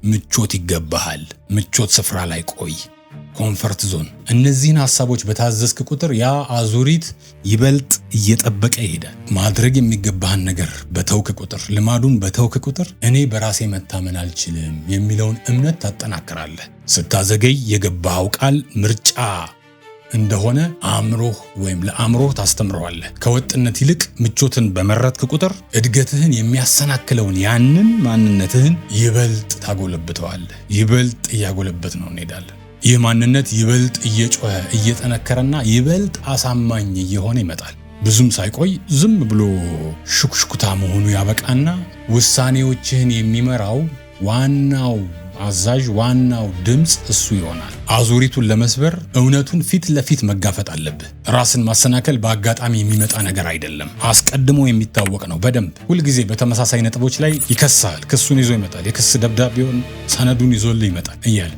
ምቾት ይገባሃል፣ ምቾት ስፍራ ላይ ቆይ፣ comfort zone። እነዚህን ሐሳቦች በታዘዝክ ቁጥር ያ አዙሪት ይበልጥ እየጠበቀ ይሄዳል። ማድረግ የሚገባህን ነገር በተውክ ቁጥር፣ ልማዱን በተውክ ቁጥር እኔ በራሴ መታመን አልችልም የሚለውን እምነት ታጠናክራለህ። ስታዘገይ የገባኸው ቃል ምርጫ እንደሆነ አእምሮህ ወይም ለአእምሮህ ታስተምረዋለህ። ከወጥነት ይልቅ ምቾትን በመረጥክ ቁጥር እድገትህን የሚያሰናክለውን ያንን ማንነትህን ይበልጥ ታጎለብተዋለህ። ይበልጥ እያጎለበትነው እንሄዳለን። ይህ ማንነት ይበልጥ እየጮኸ፣ እየጠነከረና ይበልጥ አሳማኝ እየሆነ ይመጣል። ብዙም ሳይቆይ ዝም ብሎ ሹክሹክታ መሆኑ ያበቃና ውሳኔዎችህን የሚመራው ዋናው አዛዥ፣ ዋናው ድምፅ እሱ ይሆናል። አዙሪቱን ለመስበር እውነቱን ፊት ለፊት መጋፈጥ አለብህ። ራስን ማሰናከል በአጋጣሚ የሚመጣ ነገር አይደለም፣ አስቀድሞ የሚታወቅ ነው። በደንብ ሁልጊዜ በተመሳሳይ ነጥቦች ላይ ይከሳል። ክሱን ይዞ ይመጣል። የክስ ደብዳቤውን፣ ሰነዱን ይዞልህ ይመጣል እያለ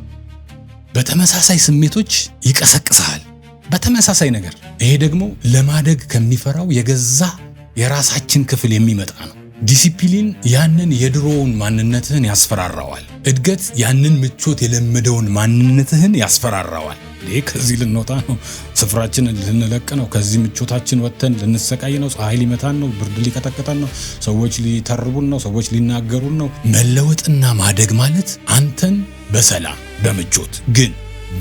በተመሳሳይ ስሜቶች ይቀሰቅስሃል። በተመሳሳይ ነገር። ይሄ ደግሞ ለማደግ ከሚፈራው የገዛ የራሳችን ክፍል የሚመጣ ነው። ዲሲፕሊን ያንን የድሮውን ማንነትህን ያስፈራራዋል። እድገት ያንን ምቾት የለመደውን ማንነትህን ያስፈራራዋል። ይሄ ከዚህ ልንወጣ ነው፣ ስፍራችንን ልንለቅ ነው፣ ከዚህ ምቾታችን ወጥተን ልንሰቃይ ነው፣ ፀሐይ ሊመታን ነው፣ ብርድ ሊቀጠቅጠን ነው፣ ሰዎች ሊተርቡን ነው፣ ሰዎች ሊናገሩን ነው። መለወጥና ማደግ ማለት አንተን በሰላም፣ በምቾት፣ ግን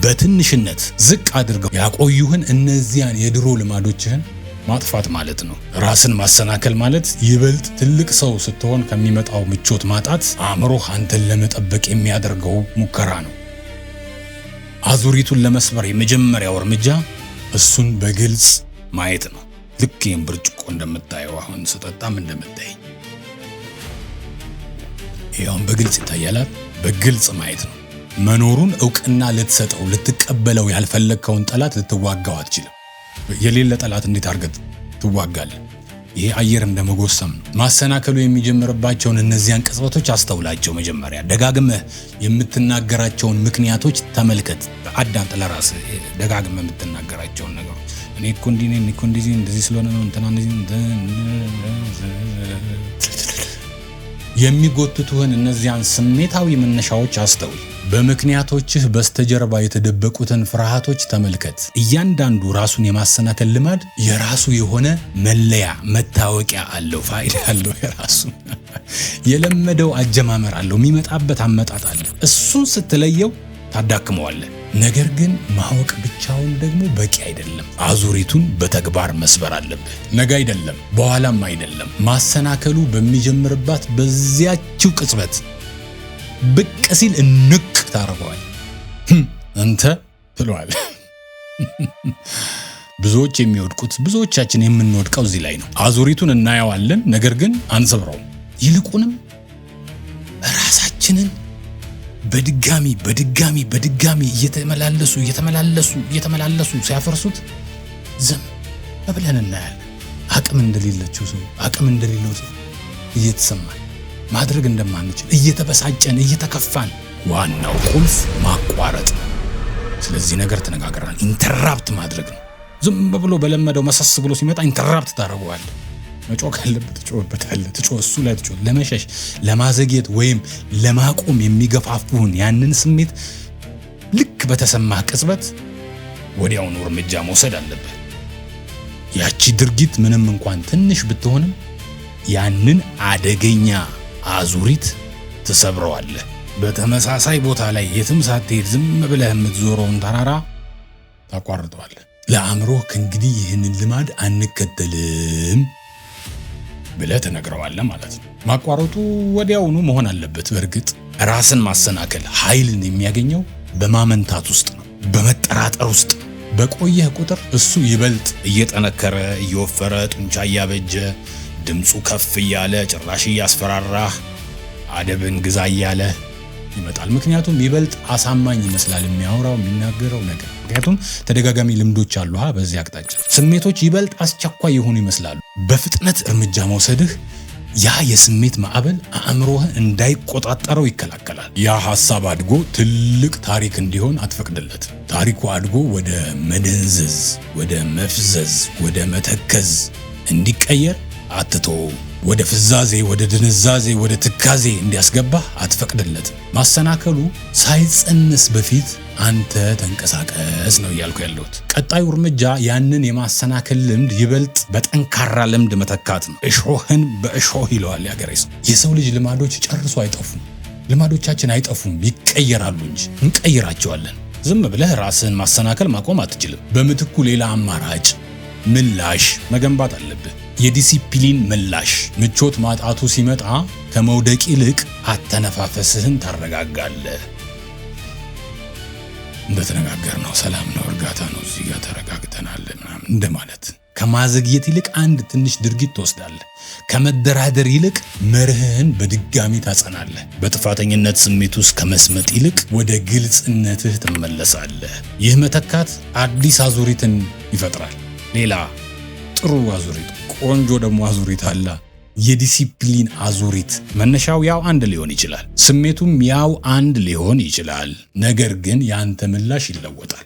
በትንሽነት ዝቅ አድርገው ያቆዩህን እነዚያን የድሮ ልማዶችህን ማጥፋት ማለት ነው። ራስን ማሰናከል ማለት ይበልጥ ትልቅ ሰው ስትሆን ከሚመጣው ምቾት ማጣት አእምሮህ አንተን ለመጠበቅ የሚያደርገው ሙከራ ነው። አዙሪቱን ለመስበር የመጀመሪያው እርምጃ እሱን በግልጽ ማየት ነው። ልክ ይህን ብርጭቆ እንደምታየው፣ አሁን ስጠጣም እንደምታይ ይኸውን በግልጽ ይታያላል። በግልጽ ማየት ነው። መኖሩን እውቅና ልትሰጠው፣ ልትቀበለው ያልፈለግከውን ጠላት ልትዋጋው አትችልም። የሌለ ጠላት እንዴት አድርገህ ትዋጋለህ? ይሄ አየር እንደመጎሰም ነው። ማሰናከሉ የሚጀምርባቸውን እነዚያን ቅጽበቶች አስተውላቸው። መጀመሪያ ደጋግመህ የምትናገራቸውን ምክንያቶች ተመልከት። አዳምጥ። ለራስህ ደጋግመህ የምትናገራቸውን ነገሮች፣ እኔ እኮ እንዲህ ነኝ፣ እኔ እኮ እንደዚህ እንደዚህ ስለሆነ ነው፣ እንትና እንደዚህ፣ የሚጎትቱህን እነዚያን ስሜታዊ መነሻዎች አስተውል። በምክንያቶችህ በስተጀርባ የተደበቁትን ፍርሃቶች ተመልከት። እያንዳንዱ ራሱን የማሰናከል ልማድ የራሱ የሆነ መለያ መታወቂያ አለው፣ ፋይዳ አለው፣ የራሱ የለመደው አጀማመር አለው፣ የሚመጣበት አመጣጥ አለ። እሱን ስትለየው ታዳክመዋለህ። ነገር ግን ማወቅ ብቻውን ደግሞ በቂ አይደለም። አዙሪቱን በተግባር መስበር አለብህ። ነገ አይደለም፣ በኋላም አይደለም። ማሰናከሉ በሚጀምርባት በዚያችው ቅጽበት ብቅ ሲል እንቅ ታደርገዋል። አንተ ትለዋለህ። ብዙዎች የሚወድቁት፣ ብዙዎቻችን የምንወድቀው እዚህ ላይ ነው። አዙሪቱን እናየዋለን፣ ነገር ግን አንሰብረውም። ይልቁንም ራሳችንን በድጋሚ፣ በድጋሚ፣ በድጋሚ እየተመላለሱ፣ እየተመላለሱ፣ እየተመላለሱ ሲያፈርሱት ዝም ብለን እናያለን። አቅም እንደሌለችው ሰው፣ አቅም እንደሌለው ሰው እየተሰማን፣ ማድረግ እንደማንችል እየተበሳጨን፣ እየተከፋን። ዋናው ቁልፍ ማቋረጥ ነው። ስለዚህ ነገር ተነጋግረናል። Interrupt ማድረግ ነው። ዝም ብሎ በለመደው መሰስ ብሎ ሲመጣ interrupt ታደርገዋለህ። መጮህ ካለብህ ትጮህበታለህ። ትጮህ እሱ ላይ ትጮህ። ለመሸሽ፣ ለማዘግየት ወይም ለማቆም የሚገፋፉህን ያንን ስሜት ልክ በተሰማህ ቅጽበት ወዲያውኑ እርምጃ መውሰድ አለብህ። ያቺ ድርጊት ምንም እንኳን ትንሽ ብትሆንም ያንን አደገኛ አዙሪት ትሰብረዋለህ። በተመሳሳይ ቦታ ላይ የትም ሳትሄድ ዝም ብለህ የምትዞረውን ተራራ ታቋርጠዋለህ። ለአእምሮህ ከእንግዲህ ይህንን ልማድ አንከተልም ብለህ ትነግረዋለህ ማለት ነው። ማቋረጡ ወዲያውኑ መሆን አለበት። በእርግጥ ራስን ማሰናከል ኃይልን የሚያገኘው በማመንታት ውስጥ ነው፣ በመጠራጠር ውስጥ ነው። በቆየህ ቁጥር እሱ ይበልጥ እየጠነከረ፣ እየወፈረ፣ ጡንቻ እያበጀ፣ ድምፁ ከፍ እያለ፣ ጭራሽ እያስፈራራህ፣ አደብን ግዛ እያለ ይመጣል። ምክንያቱም ይበልጥ አሳማኝ ይመስላል የሚያወራው፣ የሚናገረው ነገር። ምክንያቱም ተደጋጋሚ ልምዶች አሉ በዚህ አቅጣጫ። ስሜቶች ይበልጥ አስቸኳይ የሆኑ ይመስላሉ። በፍጥነት እርምጃ መውሰድህ ያ የስሜት ማዕበል አእምሮህን እንዳይቆጣጠረው ይከላከላል። ያ ሐሳብ አድጎ ትልቅ ታሪክ እንዲሆን አትፈቅድለት። ታሪኩ አድጎ ወደ መደንዘዝ፣ ወደ መፍዘዝ፣ ወደ መተከዝ እንዲቀየር አትተወው። ወደ ፍዛዜ፣ ወደ ድንዛዜ፣ ወደ ትካዜ እንዲያስገባህ አትፈቅድለትም። ማሰናከሉ ሳይጸንስ በፊት አንተ ተንቀሳቀስ ነው እያልኩ ያለሁት። ቀጣዩ እርምጃ ያንን የማሰናከል ልምድ ይበልጥ በጠንካራ ልምድ መተካት ነው። እሾህን በእሾህ ይለዋል ያገሬ ሰው። የሰው ልጅ ልማዶች ጨርሶ አይጠፉም። ልማዶቻችን አይጠፉም፣ ይቀየራሉ እንጂ እንቀይራቸዋለን። ዝም ብለህ ራስህን ማሰናከል ማቆም አትችልም። በምትኩ ሌላ አማራጭ ምላሽ መገንባት አለብህ። የዲሲፕሊን ምላሽ። ምቾት ማጣቱ ሲመጣ ከመውደቅ ይልቅ አተነፋፈስህን ታረጋጋለህ። እንደተነጋገርነው ሰላም ነው፣ እርጋታ ነው፣ እዚህ ጋር ተረጋግተናል ምናምን እንደማለት። ከማዘግየት ይልቅ አንድ ትንሽ ድርጊት ትወስዳለህ። ከመደራደር ይልቅ መርህህን በድጋሚ ታጸናለህ። በጥፋተኝነት ስሜት ውስጥ ከመስመጥ ይልቅ ወደ ግልጽነትህ ትመለሳለህ። ይህ መተካት አዲስ አዙሪትን ይፈጥራል። ሌላ ጥሩ አዙሪት፣ ቆንጆ ደግሞ አዙሪት አለ። የዲሲፕሊን አዙሪት። መነሻው ያው አንድ ሊሆን ይችላል፣ ስሜቱም ያው አንድ ሊሆን ይችላል። ነገር ግን የአንተ ምላሽ ይለወጣል።